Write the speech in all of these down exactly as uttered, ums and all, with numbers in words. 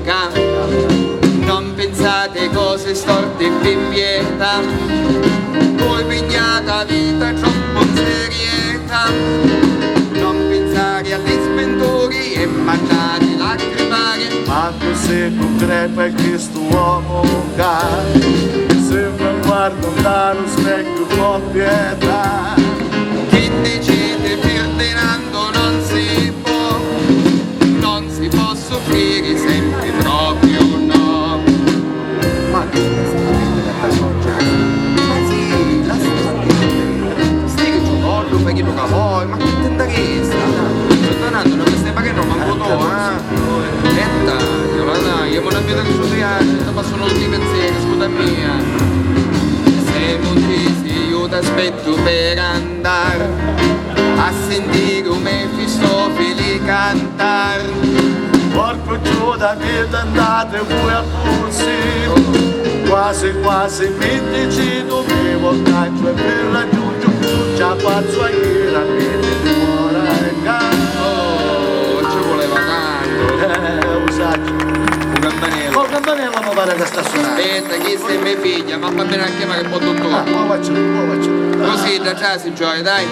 Ca non pinsati cosi storti pi pietà, voi pigghiati a vita troppu in serietà, non pinsari a li spinturi e mannati lacrimari. Ma così cuncretu è chistu omu ca, si mi guardu nta lu specchiu po pietà. Chi diciti, Ferdinando, non si può, non si può soffriri sempri propriu no. Ma chi ti sta a mettere a sta soggia? Ma sì, lascia stare. Stiri giù corru, fai chiddu ca voi, ma chi ti interessa? Sto donando, non mi stai pagando manco tu, eh? Etta, Yolanda, io non mi da studiare, ti passano tutti i pensieri, scusa mia. Se non ti si io ti aspetto per andare a sentire un Mefistofili cantare. Porcu Giuda, mi tandate voi a puzzi, quasi quasi mi dicitu mi vocaggio e vi raggiungiu, non ci la fazzu a ghira, mi dimora e ca. Oh, ci voleva tanto. Eh, lo saccio. Un campanello. Col campanello mi pare che sta suonando. Aspetta, chi sei me figlia, ma fa bene anche ma che po tutto. Ah, mo faccio, mo faccio. Così, da trasi, Gioia, dai.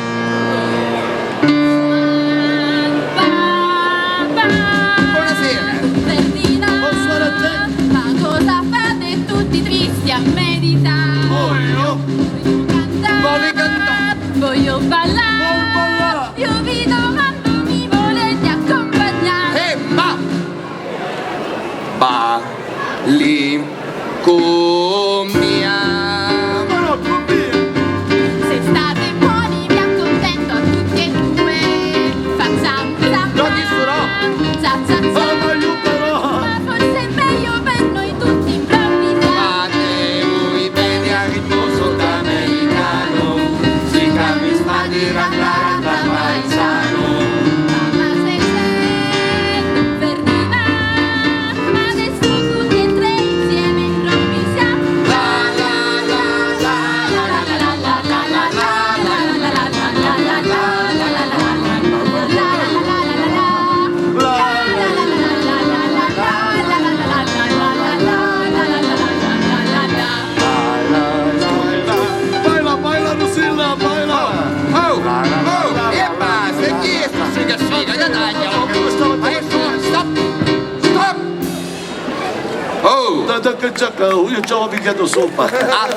Buonasera. Ferdinand, bonsoir a te. Ma cosa fate tutti tristi a meditare? Voglio. Voglio cantare. Voglio cantare. Voglio ballare. Voglio ballare. Io vi domando, mi volete accompagnare? Eh, ma Balli cu mia. Però cu mia. Se state buoni vi accontento a tutti e due. Facciamo za, za, za, za. Ma forse è meglio per noi tutti improvvisare. Fate voi bene al ritmo sudamericano. Si capisce, ma di randa, randa, paisano. Mamma, se sento Ferdinand, adesso tutti e tre insieme improvvisiamo. La, la, la, la. Baila, baila, Rusilla, baila! Oh, oh, oh, e basta, chi è sto sfiga sfiga? Che taglialo! Eh, stop, stop, stop! Oh! Da, da, che già che io ci ho pigliato sopra. Ah.